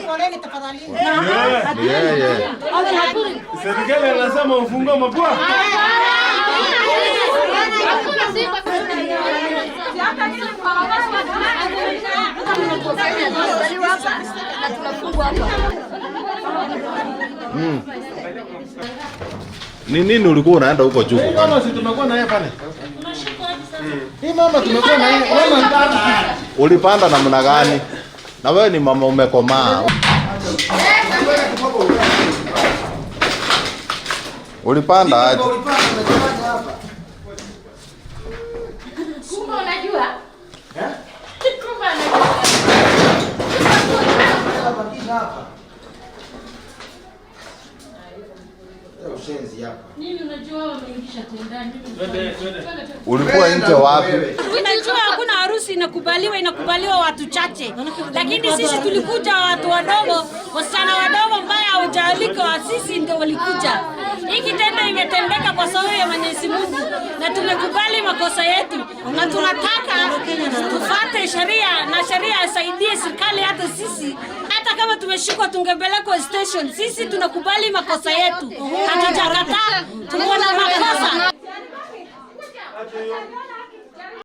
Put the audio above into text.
Foleni tafadhali. Ni yeye. Serikali anasema ufungue mapua. Ni nini ulikuwa unaenda huko juu? Hii mama si tumekuwa na yeye pale. Hii mama tumekuwa na yeye. Mama Ulipanda namna gani? Na wewe ni mama umekomaa. Ulipanda aje? Kumbe unajua? Kumbe anajua. Nini unajua wameingisha tendani? Ulikuwa nje wapi? Tunajua hakuna harusi inakubaliwa, inakubaliwa watu chache, lakini sisi tulikuja watu wadogo, wasichana wadogo ambaye hawajaalikwa, sisi ndio walikuja. Hii kitendo imetendeka kwa sababu ya Mwenyezi Mungu, na tumekubali makosa yetu, na tunataka tufate sheria na sheria isaidie serikali hata sisi hata kama tumeshikwa tungepelekwa station. Sisi tunakubali makosa yetu, hatujakataa. Tuko na